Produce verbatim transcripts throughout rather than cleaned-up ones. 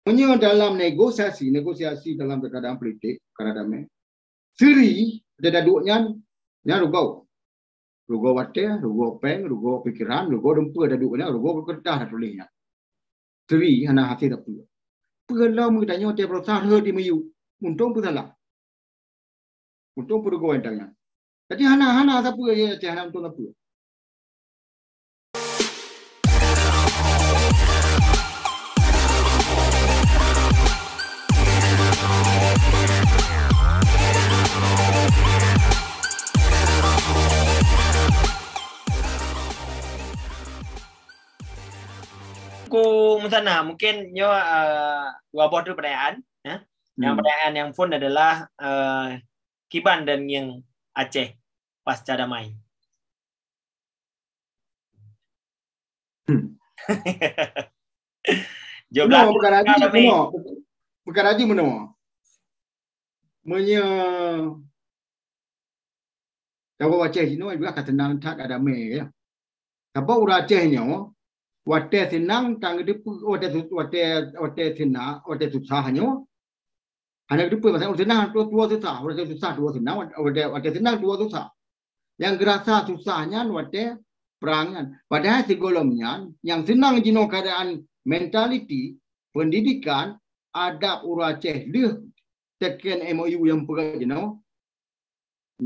Meunyoe dalam negosiasi, negosiasi dalam keadaan politik, keadaan damai, siri, ada duek nyan, nyan rugoe. Rugoe watée, rugoe péng, rugoe pikiran, rugoe dumpeue ada duek nyan, rugoe keureutah ada tuléh nyan. Siri hana hase sapeue. Peue lom geutanyoe tiep rosa rhot di miyueb. Untông peue salah? Untông peue rugoe nyan. Jadi hana, hana sapeue, ya, hana untông sapeue. Ku Muzana, mungkin nyoe, eh, dua boh tu pertanyaan, ya. Yang Hmm. pertanyaan yang phon adalah, eh, kiban dan ngieng Aceh pasca damai. Hmm. Jawab Meunoe, lah, peukara jih damai. Meunoe, peukara jih meunoe. Meunyoe Dawa Aceh jinoe juga ka teunang that ka damai, ya. Sabab ureueng Aceh nyoe, watée seunang tan geuteupeue, watée su-, watée, watée seunang, watée susah nyoe, hana geuteupeue, masa ureueng seunang tuwoe, tuwoe susah, watée susah tuwoe seunang, watée, watée seunang tuwoe susah. Nyang geurasa susah nyan watée prang nyan. Padahai sigohlom nyan, nyang seunang jinoe keadaan mentaliti, pendidikan, adab ureueng Aceh lheueh teken M O U nyang peugah jinoe,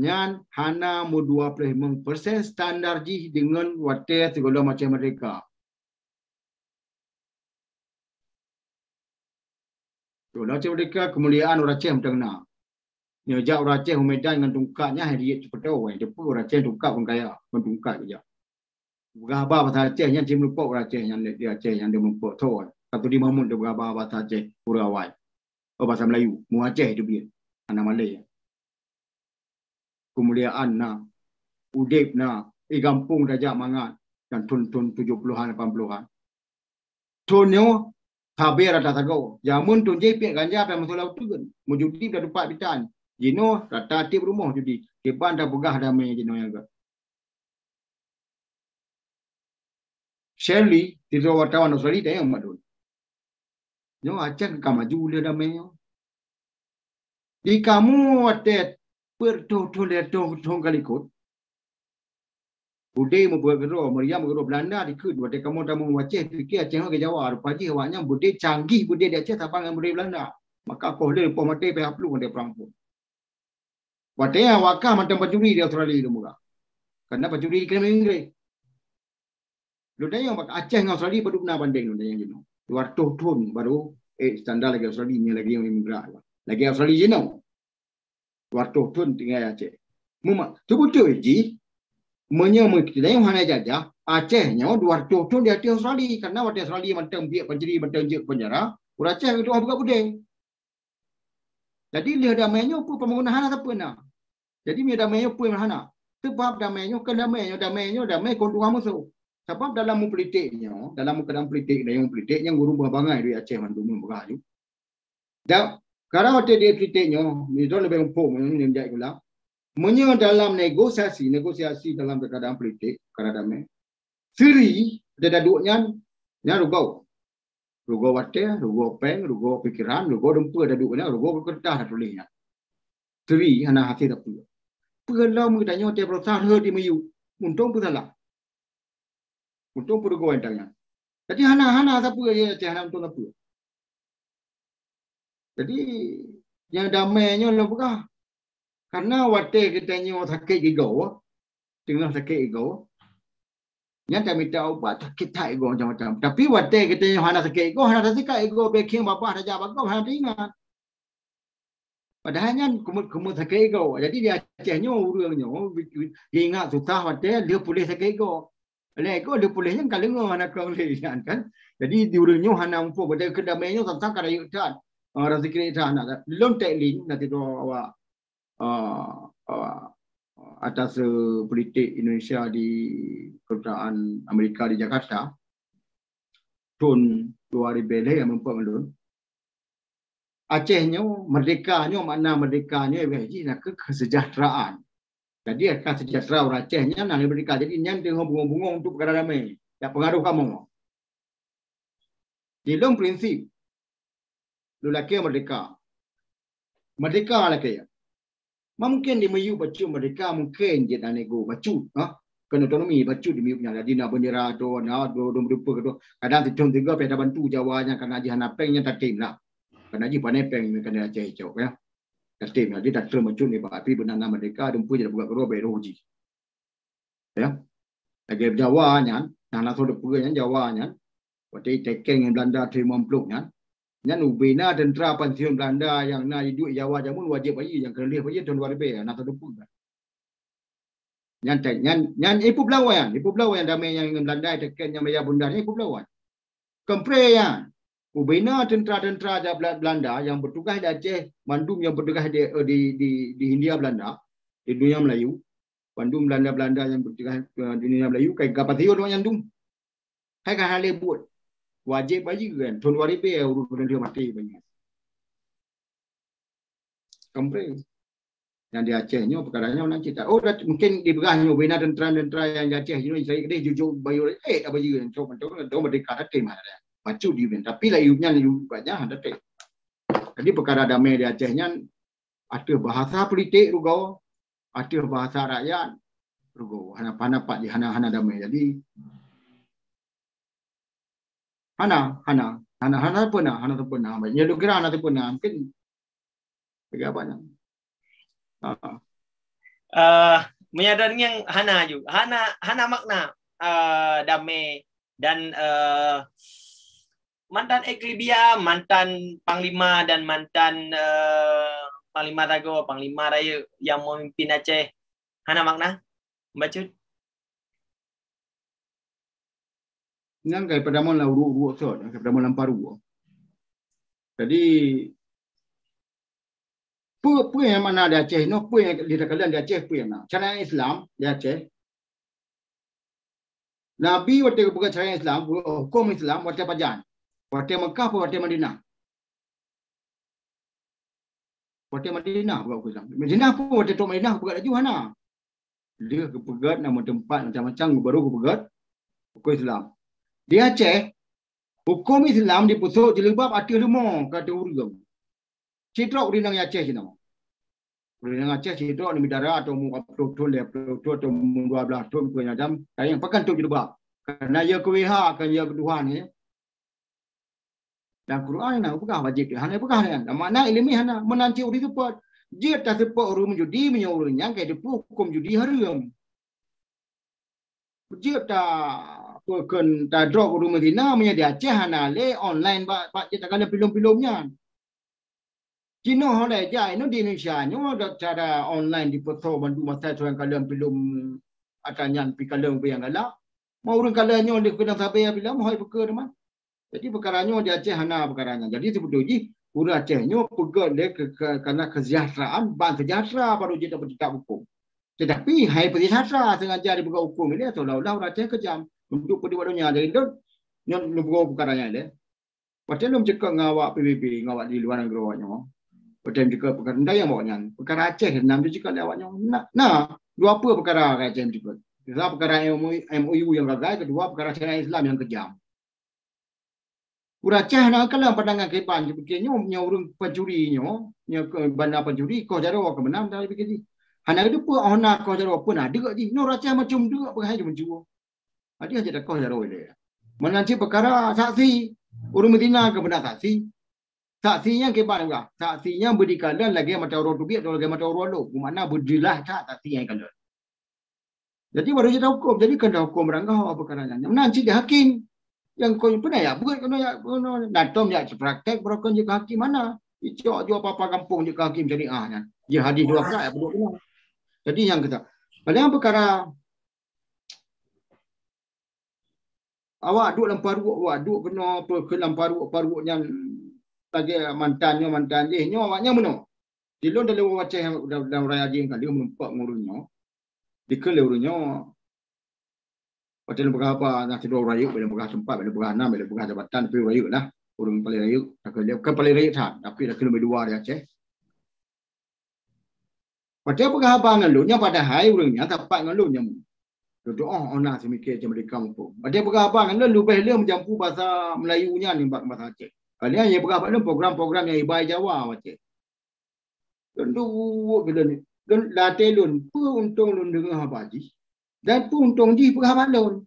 nyan hana meudua ploh limong persen standar jih deungon watée sigohlom Aceh merdeka. Sigohlom Aceh merdeka, keumuliaan ureueng Aceh mantong na. Nyoe jak ureueng Aceh u Medan ngon tungkat nyan, hai jeuet sipeutôi, hai teupeu ureueng Aceh tungkat pun kaya, ngon tungkat jak. Peugah haba basa Aceh nyan, cit meureumpok ureueng Aceh nyan, di Aceh nyan dia meureumpok thon. Ka Teungku Mahmud dia peugah haba basa Aceh, ureueng awai. Oh, basa Melayu, mu Aceh itu biet. Hana malée. Keumuliaan na, udeb na, di gampông tajak mangat, dan thon-thon tujoh puluhan, lapan puluhan. Thon nyoe, sabe rata sagoe. Jameun thon jih piek ganja pi meusola uteuen, meujudi pi teumpat bitan. Jinoe rata tieb rumoh judi. Kiban tapeugah damai jinoe nyang gét. Shirley, sidroe wartawan Australia, tanyong bak lôn. Nyoe Aceh ka maju lé damai nyoe. Di kamoe watée peuet reutôh thon, lhèe reutôh thon ka likot, Bude meupeugah keudroe, Meriam keudroe Belanda dikeue, watée kamoe tamong u Aceh, pike Aceh ngon Jawa, rupa jih awaknyan bude canggih, bude di Aceh saban ngon bude Belanda. Maka koh lé poh maté payah plueng watée prang phon. Watée nyan wakah mantong pancuri di Australia lôn peugah. Karena pancuri dikeue Inggris. Lôn tanyong bak Aceh ngon Australia padub na bandeng lôn tanyong jinoe. Dua reutôh thon baru, eh, standar lagée Australia, nyan lagée nyang migran. Lagée Australia jinoe. Dua reutôh thon tinggai Aceh. Muma, teubeutôi jih, meunyoe meukeudayong hana jajah, Aceh nyoe dua reutôh thon di ateueh Australia. Karena watée Australia mantong biek pancuri, mantong jeuet penjara, ureueng Aceh geutuah buka bude. Jadi lheueh damai nyoe peue pembangunan hana sapeue na. Jadi meunyoe damai nyoe peue hana. Sebab damai nyoe kon damai nyoe, damai nyoe damai kon tuha musoh. Sabab dalam meupolitik nyoe, dalam keadaan politik, dayong politik nyang gurong bangai di Aceh mandum meubeugaih. Dan karena watée di politik nyoe, itu lebih empuk meunyoe jak gula. Meunyoe dalam negosiasi, negosiasi dalam keadaan politik, keadaan damai, siri ada duek nyan, nyan rugoe. Rugoe watée, rugoe péng, rugoe pikiran, rugoe dumpeue ada duek nyan, rugoe keureutah ada tuléh nyan. Siri hana hase sapeue. Peue lom geutanyoe tiep rosa rhot di miyueb, untông peue salah? Untông peue rugoe nyan. Jadi hana, hana sapeue, ya, hana untông sapeue. Jadi nyang damai nyoe lôn peugah. Karena watée geutanyoe sakét gigoe, teungoh sakét gigoe, nyan tamita ubat sakét that gigoe macam-macam. Tapi watée geutanyoe hana sakét gigoe, hana tasikak gigoe, bèk khieng babah tajak bak gob, hana teuingat. Padahai nyan keumeu-, keumeu sakét gigoe. Jadi di Aceh nyoe ureueng nyoe geuingat susah watée lheueh puléh sakét gigoe. Lheueh gigoe lheueh puléh nyan ka leungoe hana kong lé nyan kan. Jadi di ureueng nyoe hana muphom, watée keudamai nyoe sang-sang ka rayeuk that. Ah, raseuki that na. Lôn tek link nanti tu awak, ah, ah, atas, eh, politik Indonesia di kedutaan Amerika di Jakarta. Thon dua ribu lhèe nyang meurumpok ngon lôn. Aceh nyoe, merdeka nyoe, makna merdeka nyoe, ibarat jih na keuh kesejahteraan. Jadi, akan sejahtera ureueng Aceh nyan na merdeka. Jadi, nyan teungoh bungong-bungong untuk peukara damai. Jak pengaruh kamoe. Di lôn prinsip, Lôn lakée merdeka. Merdeka lakée. Mungken di miyueb bacut merdeka, mungken jeuet na nego bacut, ha? Keu otonomi bacut di miyueb nyan. Jadi na bendera tu, na dua dua dua. Kadang sithon tiga pih tabantu Jawa nyan, karena jih hana péng nyan tatem lah. Karena jih pané péng nyan, karena Aceh cok, ya. Tatem lah. Jadi tatem bacut nibak api beuna na merdeka, dumpeue jadi buka keudroe baik roh jih. Ya. Lagée Jawa nyan, nyang na soe teupeue nyan Jawa nyan. Watée iteken ngon Belanda tahun lima puluh nyan, nyan ubena tentera pensiun Belanda nyang na iduek Jawa jameun wajéb bayeue, nyang keuneulheueh bayeue thon dua ribèe, na soe teupeue. Nyan tai, nyan, nyan ipeublawa nyan, ipeublawa nyan damé nyang ngon Belanda iteken nyang maya bunda nyan ipeublawa. Keumpre nyan, ubena tentera-tentera ja-, Bela-, Belanda nyang bertugas di Aceh, mandum nyang bertugas di, di, di, di Hindia Belanda, di dunia Melayu, mandum Belanda-Belanda nyang bertugas, eh, di dunia Melayu, kai ka pensiun awak nyan dum. Hai ka hana lé buet. Wajéb bayeue kan, thon dua ribèe ureueng keuneulheueh maté bayeue. Keumpre. Nyang di Aceh nyoe peukara nyoe nan cit. Oh, dat-, mungken dipeugah nyoe bina tentera-tentera nyang di Aceh nyoe, Israel deh jujur bayeue, eh, apa jih nyoe, cok, cok, cok, merdeka, tak terima dah. Bacut di Yunan. Tapi lah Yunan, Yunan banyak, tak terima. Jadi peukara damé di Aceh nyan, ateueh bahasa politik rugoe, ateueh bahasa rakyat rugoe. Hana, hana pat, hana, hana damé. Jadi, hana, hana, hana, hana sempurna, hana sempurna. Ya, lôn kira hana sempurna. Mungkin lagèe apa nyan. Ha. Eh, meunyoe dan nyang hana ju, hana, hana makna, eh, damé dan, eh, mantan ex Libya, mantan panglima dan mantan, eh, panglima sagoe, panglima rayeuk nyang memimpin Aceh. Hana makna? Bacut. Nyan kai padamon lam uruek-uruek sot, kai padamon lam paru. Jadi, peue, peue nyang mana di Aceh nyoe, peue nyang di takalon di Aceh, peue nyang na? Syariat Islam di Aceh. Nabi watèe geupeugah syariat Islam, hukôm Islam watèe pajan? Watèe Meukah atau watèe Madinah? Watèe Madinah peugah hukôm Islam. Madinah pun watèe trok Madinah peugah laju hana. Lheueh geupeugah na meuteumpat macam-macam, baru geupeugah hukôm Islam. Di Aceh, hukôm Islam dipeusok jilbab ateueh leumo keu ateueh ureueng. Sidroe ureueng inong Aceh jinoe. Ureueng inong Aceh sidroe ni dara atau umur dua puluh thon, lhèe ploh thon, atau umur dua belas thon, peue nyang macam, tayang pakai tôb jilbab. Karena ya keu W H, kan ya keu Tuhan, ya. Lam Quran na peugah wajéb, hana peugah nyan. Lam makna ileumèe hana, meunan cit ureueng seupôt. Jeuet taseupôt ureueng meujudi meunyoe ureueng nyan ka jiteupeue hukôm judi hareuem. Jeuet ta, peue kheun, tadrop ureueng meuzina meunyoe di Aceh hana lé online bak, bak jeuet takalon filem-filem nyan. Jinoe lé jai nyoe di Indonesia nyoe, cara online dipeutho bandum masa, soe nyang kalon filem ata nyan pih kalon peue nyang galak. Mau ureueng kalon nyoe di keudang sabe filem, hôi peue keu teuma. Jadi peukara nyoe di Aceh hana peukara nyan. Jadi seubeutôi jih ureueng Aceh nyoe peugöt lé ke, ke, karena kesejahteraan ban sejahtera baru jeuet tapeuteutab hukôm. Tetapi hai peusejahtera sengaja dipeugöt hukôm ilèe seolah-olah ureueng Aceh keujam untuk peuduek donya. Jadi lôn nyoe lôn peugöt peukara nyan ilèe. Watèe lôn ceukeut ngon awak P B B, ngon awak di luar nanggroe awak nyoe. Watèe lôn ceukeut peukara, ndayang awak nyan. Peukara Aceh nam ceukeut lé awak nyoe. Na, na, dua peue peukara ka Aceh ceukeut. Satu peukara M O U, M O U nyang gagai, kedua peukara syariat Islam nyang keujam. Ureueng Aceh na kalon pandangan kiban jipike nyoe, nyoe ureueng pancuri nyoe, nyoe keu banda pancuri, koh jaroe keu meunan dari pikir jih. Hana geuteupeue oh na koh jaroe peue na deuk jih. Nyoe ureueng Aceh macam deuk peugah jih mencuri. Hadiah jeuet takoh jaroe ilèe. Meunan cit peukara saksi, ureueng meuzina keu beuna saksi. Saksi nyan kiban peugah, saksi nyan beudikalon lagèe mata uroe teubiet atau lagèe mata uroe lôn, makna beujeulaih that saksi nyan kalon. Jadi baru jeuet tahukôm, jadi kön tahukôm ranggaho peukara nyan. Meunan cit di hakim. Nyang kon peue na jak beuet keunoe jak keunoe. Na tom jak praktek baroe kön jeuet keu hakim hana. Icok jua papa gampông jeuet keu hakim syariah nyan. Jeuet hadih dua prak jak peuduek keunoe. Jadi nyang keuta. Padahai peukara awak duek lam paruek, awak duek keunoe, peue keu lam paruek, paruek nyan lagèe mantan nyoe, mantan jih nyoe, awak nyan meunoe. Di lôn dalam Aceh, dalam, dalam raya jih ka lheueh meureumpok ngon ureueng nyoe. Dikheun lé ureueng nyoe. Watèe lôn peugah haba na sidroe ureueng rayeuk, bèk lôn peugah teumpat, bèk lôn peugah nam, bèk lôn peugah jabatan, tapi ureueng rayeuk lah. Ureueng paleng rayeuk, takheun lé, bukan paleng rayeuk that, tapi takheun lom dua di Aceh. Watèe peugah haba ngon lôn, nyan padahai ureueng nyan sapat ngon lôn nyan. Lôn tu'oh, oh, na seumiké macam mereka muphom. Watèe peugah haba ngon lôn, leubeh lé meujampu basa Melayu nyan nibak basa Aceh. Kalian nyang peugah bak lôn program-program nyang iba Jawa macam. Lôn duek lôn, lôn latée lôn, peue untông lôn deungoe haba jih? Dan peue untông jih peugah bak lôn?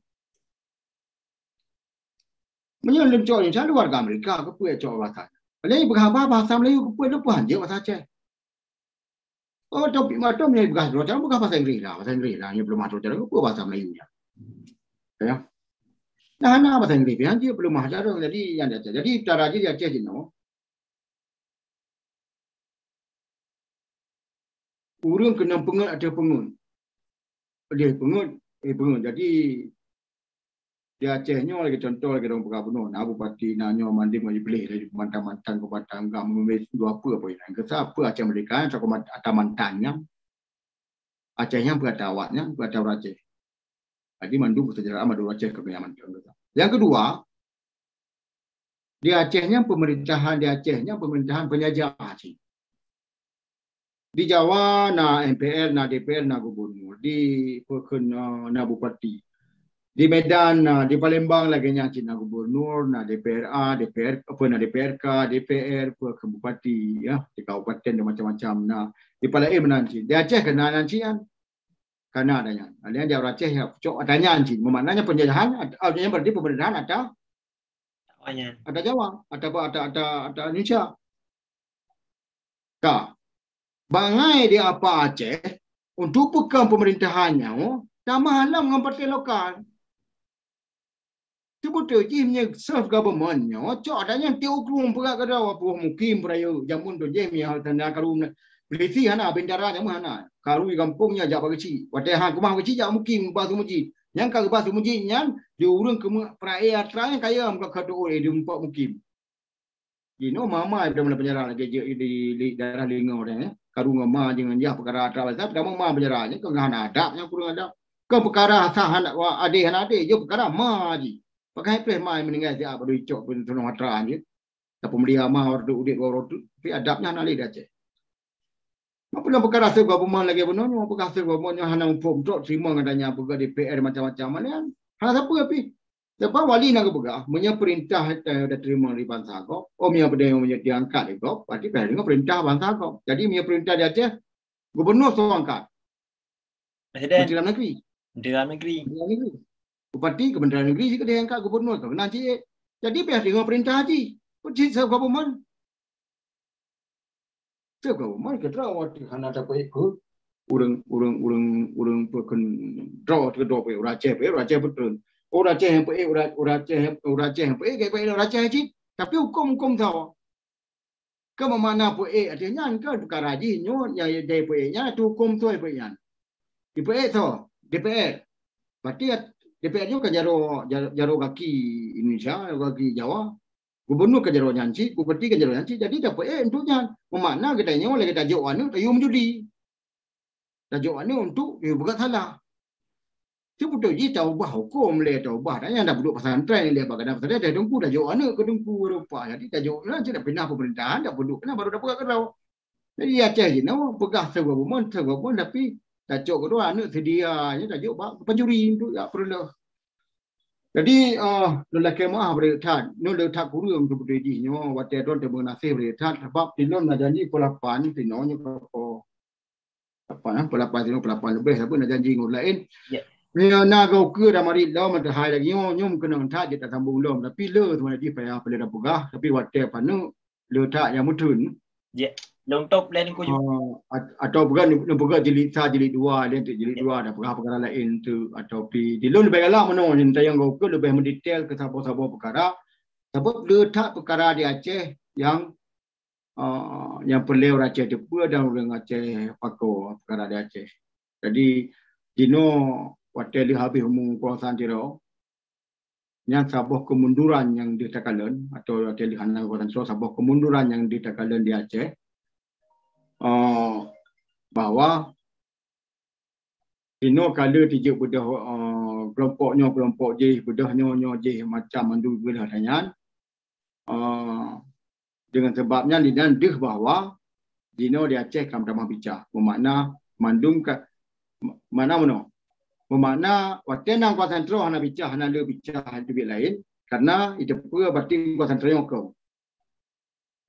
Meunyoe lôn cok Indonesia, luar Amerika, keupeue cok bahasa? Lé peugah haba bahasa Melayu, keupeue lôn peugah hanjeuet bahasa Aceh? Oh, tapi matom nyang peugah droe cara, peugah bahasa Inggris lah, bahasa Inggris lah, nyang belum matom cara, keupeue bahasa Melayu nya? Ya. Nah, nah bahasa Inggris pih hanjeuet, belum matom cara, jadi nyang dak, jadi cara jih di Aceh jinoe. Ureuëng keunong peungeut ateueh peungeut. Deh peungeut, eh peungeut. Jadi di Aceh nyoe lagée contoh lagée dong peugah bunoe, na bupati na nyoe mandum laju piléh laju mantan-mantan, mantan gam meumimpin dua peue apa inan. Keusa peue Aceh Merdeka nyan, ata mantan nyan. Aceh nyan peue ata awak nyan, peue ata ureuëng Aceh. Jadi mandum keuseujaraan mandum ureuëng Aceh keu nyan mantong. Nyang keudua, di Aceh nyan pemerintahan, di Aceh nyan pemerintahan penjajah cit. Di Jawa na M P R, na D P R, na gubernur, di peue kheun, eh, na bupati. Di Medan na, di Palembang lagée nyan cit na gubernur, na D P R A, D P R, apa na D P R K, D P R, peue kheun bupati, ya, di kabupaten dan macam-macam na. Di Palembang meunan cit. Di Aceh keunan cit nyan. Kana ada nyan. Ada nyan di Aceh ya, cok ada nyan cit. Maknanya penjajahan, at-, ah, yang berarti pemerintahan ada Awak nyan. Ada Jawa, ada, ada, ada, ada Indonesia. Ka. Bangai di apa Aceh untuk peukong pemerintahan nyoe, tamah alam ngon partai lokal. Teubeutôi jih meunyoe self government nyoe, cok ada nyan tiep ukrueng peugah keudroe, puih mukim peurayeuk jameun tu jih, mia tanda karu polisi hana, bintara jameun hana. Karu di gampông nyan jak bak keuchik. Watée ha keumah keuchik jak mukim, ubah su meuji. Nyang ka ubah su meuji nyan, di ureuëng keumeuh peurayeuk atra nyang kaya muka kado di muka mukim. Jinoe mama daripada penjara lagée jeuet di, di daerah Linggo deh, ya. Karu ngon ma jih ngon jah peukara atra basa, pertama ma penjara nyan keu hana adab, nyang kurang adab. Keu peukara sah hana wa adeh hana adeh, jeuet peukara ma jih. Pakai pleh ma meuninggai siat badu icok pun tunong atra jih. Tapi mulia ma waktu udeb dua waktu, tapi adabnya hana lé di Aceh. Apa peugah seugoe bumoe lagée bunoe nyoe, peugah seugoe bumoe nyoe hana muphom trok terima ngon tanya peugah D P R macam-macam malian. Hana sapeue pih. Sebab wali na geupeugah, meunyoe peurintah, eh, dah terima dari bansa gob, oh, meunyoe peudeh meunyoe diangkat di gob, berarti payah deungoe peurintah bansa gob. Jadi meunyoe peurintah di Aceh, gubernur soe angkat? Presiden. Menteri Dalam Negeri. Menteri Dalam Negeri. Menteri Dalam Negeri. Bupati, Kementerian Negeri jih keudeh angkat, gubernur keunan cit. Jadi payah deungoe peurintah jih. Peucit seugoe bumoe. Teuka umat keudroe watée hana tapeuék keu ureuëng, ureuëng, ureuëng, ureuëng peue kheun droe, teuka droe peuék ureuëng Aceh, peuék ureuëng Aceh beutôi. Ureuëng Aceh nyang peuék, ureuëng, ureuëng Aceh, ureuëng Aceh nyang peuék, peuék ureuëng Aceh cit. Tapi huköm, huköm soe? Keu meumana peuék ateueh nyan kan peukara jih nyoe nyang jai peuék nyan, ateueh huköm soe peuék nyan? Dipeuék soe? D P R. Berarti D P R nyoe kan jaroe, jaroe, jaroe gaki Indonesia, jaroe gaki Jawa. Gubernur ka jaroe nyan cit, bupati ka jaroe nyan cit, jadi tapeuék untuk nyan. Meumakna geutanyoe lagée tajok aneuëk tayue meujudi. Tajok aneuëk untuk yue beugat salah. Teubeutôi jih taubah huköm lé, taubah. Dan nyang tapeuduek pesantren lé bak gadang pesantren, dah teungku tajok aneuëk keu teungku rupa. Jadi tajok nyan cit dah pinah pemerintahan, dah peuduek keunan baru dapeugat keudroe. Jadi Aceh jinoe peugah seugoe bumoe, seugoe bumoe, tapi tacok keudroe aneuëk seudia nyan tajok bak pancuri untuk jak peureuloh. Jadi, eh, lôn lakée meuáh bri that, nyoe le that kureueng teubeutôi jih nyoe, watée droe teumeunaseh bri that, sabab tilôn na janji pukul lapan tinoe nyoe ka pukul lapan, eh, pukul lapan tinoe, pukul lapan leubeh, sapeue na janji ngon laén. Ya. Nyoe na goe keue dah marit lom, meuhai lagée nyoe, nyoe meukeunong that jeuet tasambong lom, tapi le teuma jih payah peue le tapeugah, tapi watée paneuk le that nyang meuteun. Ya, lôn top laén ku. Ah, at-, atau peugah, neupeugah jilid sa, jilid dua, laén teuk jilid dua, dah peugah peukara laén teuk, atau pi. Di lôn leubeh galak meunoe, nyan tayang goe keue leubeh meudetail keu saboh-saboh peukara. Sabab le that peukara di Aceh nyang, ah, nyang peureulée ureuëng Aceh teupeue dan ureuëng Aceh pakoe peukara di Aceh. Jadi, jinoe watée lheueh habéh umu keukuasaan sidroe, nyan saboh kemunduran nyang deuh takalon, atau watée lheueh hana keukuasaan sidroe, saboh kemunduran nyang deuh takalon di Aceh, eh, bahwa inoe ka le tijeuet beudôh, eh, keulompok nyoe, keulompok jih, beudôh nyoe, nyoe jih, macam mandum beudôh nyan. Eh, dengan sebab nyan, di nyan deuh bahwa jinoe di Aceh ka meutamah bica. Meumakna mandum ka, makna meunoe. Meumakna watée na keukuasaan sidroe hana bica, hana le bica teubiet laén, karena iteupeue batin keukuasaan sidroe nyoe keu.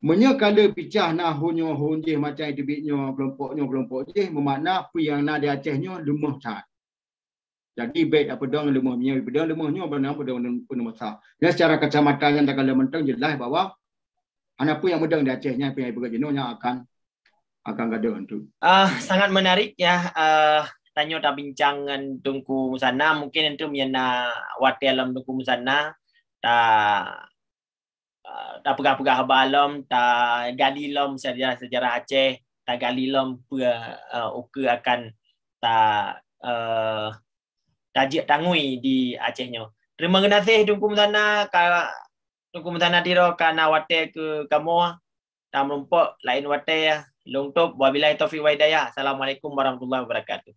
Meunyoe ka le picah na hon nyoe hon jih macam teubiet nyoe, kelompok nyoe kelompok jih, meumakna peue nyang na di Aceh nyoe leumoh that. Jadi bèk tapeudong leumoh, meunyoe peudong leumoh nyoe, beuna peudong peuneumosa. Nyan secara kacamata nyan takalon mantong jeulaih bahwa hana peue nyang meudong di Aceh nyan, peue nyang ipeugah jinoe nyan akan akan gadôh tu. Ah, sangat menarik ya. Ah, tanyoe tabincang ngon Teungku Musana. Mungkin antum nyang na watèe lom Teungku Musana ta ah, tapeugah-peugah haba lom, tagali lom sejarah-sejarah Aceh, tagali lom peue uh, ukeue akan ta uh, tajeuet tangui di Aceh nyoe. Terima kasih Teungku Musana ka Teungku Musana Tiro ka na watèe keu kamoe. Tameurumpok lain watèe. Lôn tôp, wabillahi taufiq wa hidayah. Assalamualaikum warahmatullahi wabarakatuh.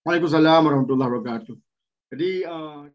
Waalaikumsalam warahmatullahi wabarakatuh. Jadi uh,